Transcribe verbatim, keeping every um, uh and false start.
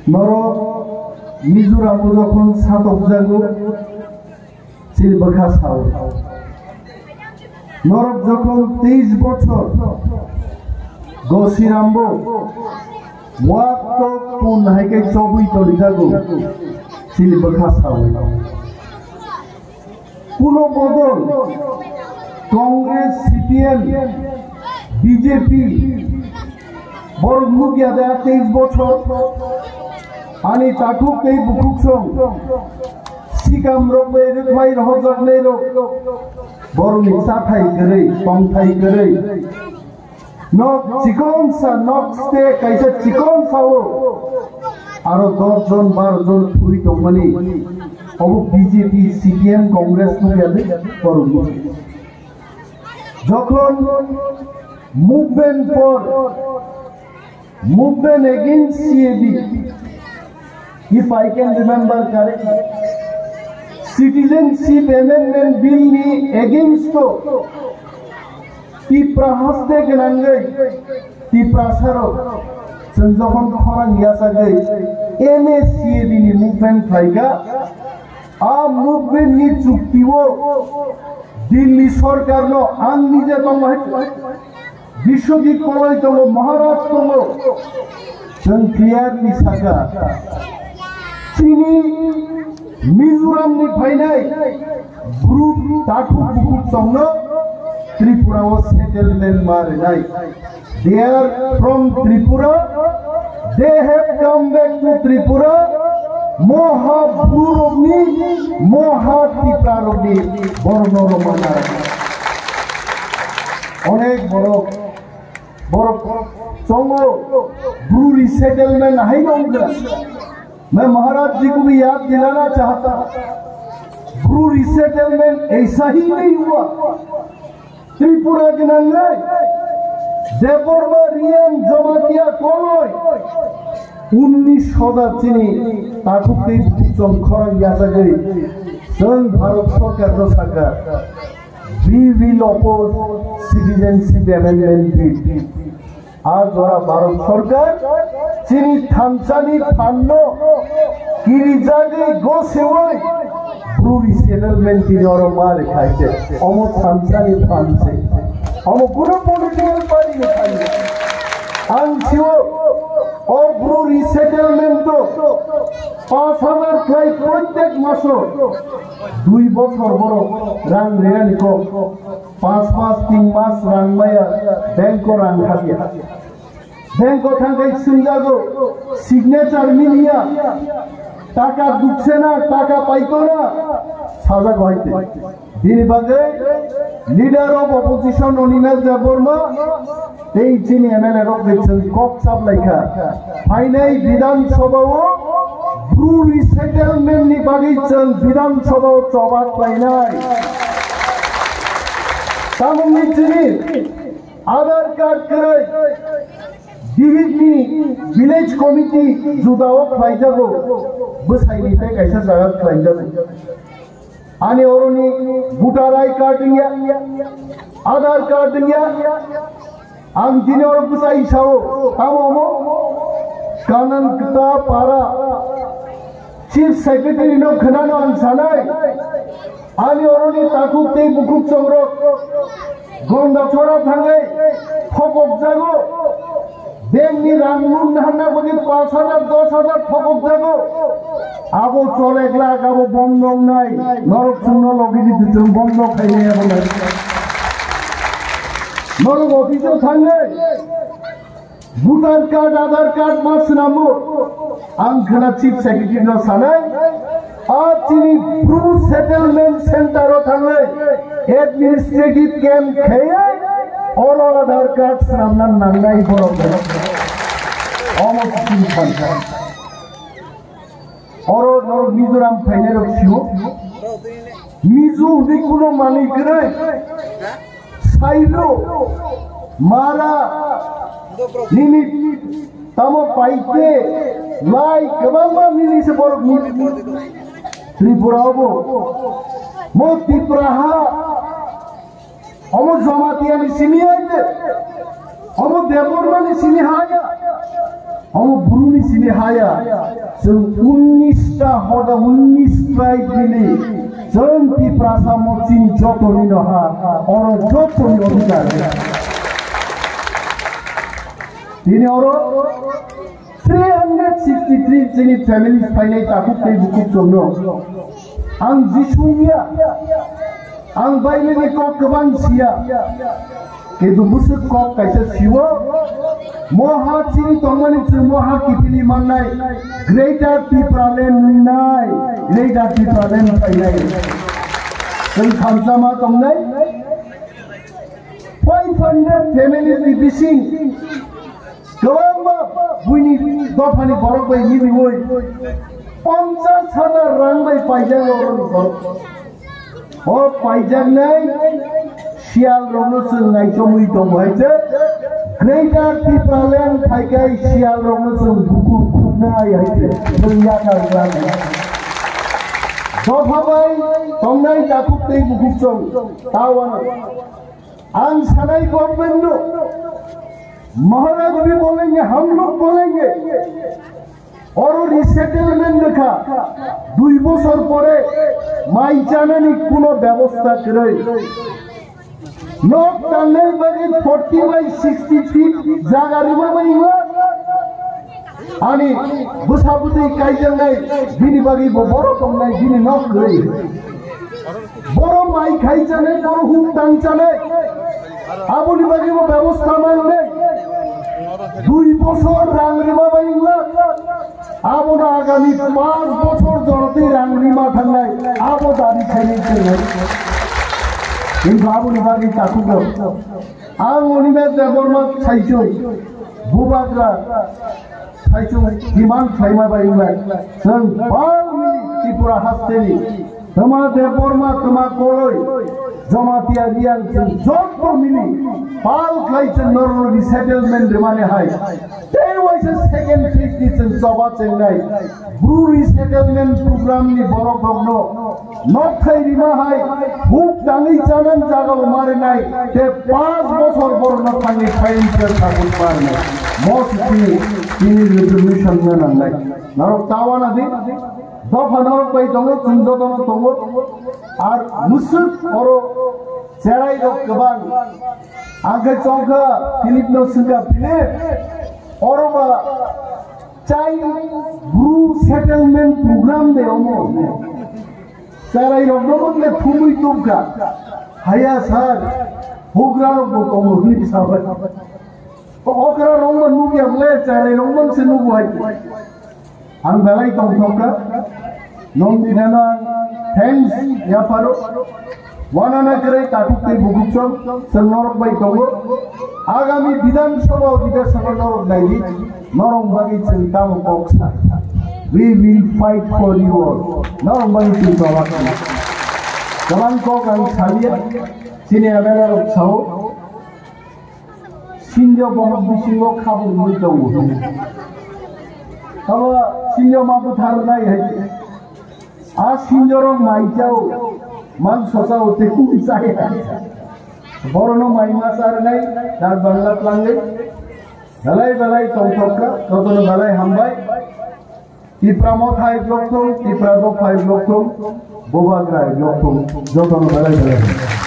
Norok Mizoram o jokhon satokjago, chini bwkha sao. Norok jokhon teis bochor Gosirambo wak tok pun hai khe chobwi tonijago, chini bwkha sao. Kuno bodol, Congress, C P M, B J P, borok nukya da teis bochor, ani takhuk tei bukhuk song, sikam rok bai rwkhlai rohorjaknai rok, borokni chathai kwrwi, tongthai kwrwi. Nok chikon sa, nok ste kaisa chikon sao. Aro dos jon, baro jon thwi tongmani. Obo B J P, C P M, Congress no yadi kormo. Jokhon movement for, movement against C A B. If I can remember correctly, Citizenship Amendment Bill ni against o Tipra haste gwnangwi Tiprasarok chwng jokhon khorang yachagwi M A C A B ni movement khlaikha, a movement ni chukti o Delhi sorkar no ang nije tongmai Biswajit Koloi tongo, Maharaj tongo. Chwng clearly sakha, chini Mizoram ni phainai bru takhuk bukhuk chongno Tripura o settlement ma rwnai. They are from Tripura. They have come back to Tripura. Moha Bru rokni, Moha Tipra rokni, borok no rok mana. Onek borok, borok chongo, Bru resettlement hai no wngkha. मैं महाराज जी को भी याद दिलाना चाहता हूँ, Bru resettlement ऐसा ही नहीं हुआ। त्रिपुरा के नंगे देबबर्मा रियांग जमातिया कलय उन्नीस सदा चिनी Takuk tei bukhuk chong khorang yachagwi chwng Bharat Sarkar no sakha, we will oppose Citizenship Amendment Bill. A jora Bharat Sarkar chini thansani phanno kirijagwi goseui Bru resettlement tini oro ma rwkha se. Omo thansani phan se. Omo kuno political party ni phan se. Ang sio o Bru resettlement to panch hajar khlai prottek maso dui bochor borok rang rwya ni kok. Pas pas tin mas rang maya, bank o rang khabiya. Bank o thangkai swngjago, signature milia, taka duksena, taka paikona, sajago haite. Bini bagwi leader of opposition Animesh Debbarma tei chini M L A rok bai chwng kok chaplaikha. Phainai Bidhan Sabha o Bru resettlement ni bagwi chwng Bidhan Sabha o choba khlainai. Tamoni chini Aadhaar card kwrwi Bihik ni village committee juda o khlaijago, bwsai ni tei kaisa jaga khlaijago. Ani oroni voter I card wngya, Aadhaar card wngya. Ang tini oro bwsai sao, tamo omo? Kanan kta para Chief Secretary no khwnano ang sanai. Ani oroni takhuk tei bukhuk chongrok Gonda chora thangwi phokok jago. Bank ni rang lun hanna bagwi panch hajar, dos hajar phokok jago. Abo chole glak, abo bondok nai. Norok chwngno logi di, chwng bondok khainai abo nai. Norok office o thangwi voter card, Aadhaar card ma swnamo. Ang khna Chief Secretary no sanai. A chini Bru settlement center o thangwi administrative camp khaiwi oro Aadhaar card swnamna nangnai borok rok. Omo chini phan kha. Oro norok Mizoram phainai rok sio. Mizo hwnwi kuno manwi kwrwi. Sailo, mara, nini tamo paite, lai, kwbangma nini se borok ni Tripura obo. Mo Tipra ha, omo Jamatia ni simi aite, omo Debbarma ni simi ha ya. Omo buruni simi haya, chwng unnis ta hoda, unnis tribe nini, chwng Tiprasa mo chini jotoni no ha, oro jotoni odhikar. Tini oro three hundred sixty three chini families phainai takhuk tei bukhuk chwngno. Ang Jisu wngya, ang Bible ni kok kwbang siya. Kintu bwswk kok kaisa siwo, moha chini tongmani chwng moha kiphilwi mannai, Greater Tipraland wngnai, Greater Tipraland phainai. Chwng thansa ma tongnai, five hundred family ni bising, kwbangma buini dophani borok bai miliwi, ponchas hajar rang bai paijak oro ni borok. O paijaknai siyal rokno chwng naichomwi tongo hai se. Greater Tipraland phaikai siyal rokno chwng bukur khuknai hai se. Chwng yakar wnglagnai. Dopha bai tongnai takhuk tei bukhuk chwng. Tawano ang sanai government no, Maharaj bhi bolenge, hum log bolenge. Oro resettlement wngkha, dui bosor pore mai chanani kuno bebosta kwrwi. Nok tangnai bagwi forty by sixty feet jaga rwma bai wngla. Ani bwsa bwtwi kaijaknai, bini bagwi bo borok tongnai, bini nok kwrwi. Borok mai khai chanai, borok huk tang chanai. Aboni bagwi bo bebosta mangnai. Dui bosor rang rwma bai wngla. Abono agami panch bochor jorotwi rang rima thangnai, abo dabi khainai chwngnai. Kintu aboni bagwi takhukno ang Animesh Debbarma saichung, Bubagra saichung demand khlaima bai wngnai. Chwng pal mili Tripura hasteni Tama Debbarma, tama Koloi, Jamatia Reang, chwng joto mili pal khlai chwng norok resettlement rwmani hai. Tei waisa second phase ni chwng choba chengnai. Bru resettlement program ni borok rokno nok thai rima hai, huk tangwi chanang jaga bo marinai, tei panch bochor borokno thangwi financial support marinai. Mo simi tini resolution no nangnai. Norok tawana di. Dopha norok bai tongo, chwng jotono tongo. Ar mwswk oro cherai rok kwbang. Ang khe chongkha Philip no swngkha, "Philip, oro ba child Bru settlement program de omo?" Cherai rok no bokle thumui tubkha. "Haya sir, bugra rok bo tongo," hwnwi sabai. Okra rok man nukya bole, cherai rok man se nugo hai. Ang belai tongthokka. Nong dinano ang thanks yapharo. Wanana kwrwi takhuk tei bukhuk chwng, chwng norok bai tongo. Agami Bidhan Sabha Adhibeshon o norok naidi, norok bagwi chwng tamo kok sa. We will fight for you all. Norok bagwi chwng tongma kha. Kwbang kok ang salia, chini M L A rok sao. Sinjo bohok bisingo khabung mui tongo. Abo sinjo ma bwtharnai hai. A sinjorok mai chao, mangso chao, tei kung chaya. Borono mai ma charnai, dak bangla tlangwi. Belai belai tongthokka, jotono belai hambai. Tipra Motha hai block thung, Tipra Dopha hai block thung, Bubagra hai block thung, jotono belai belai.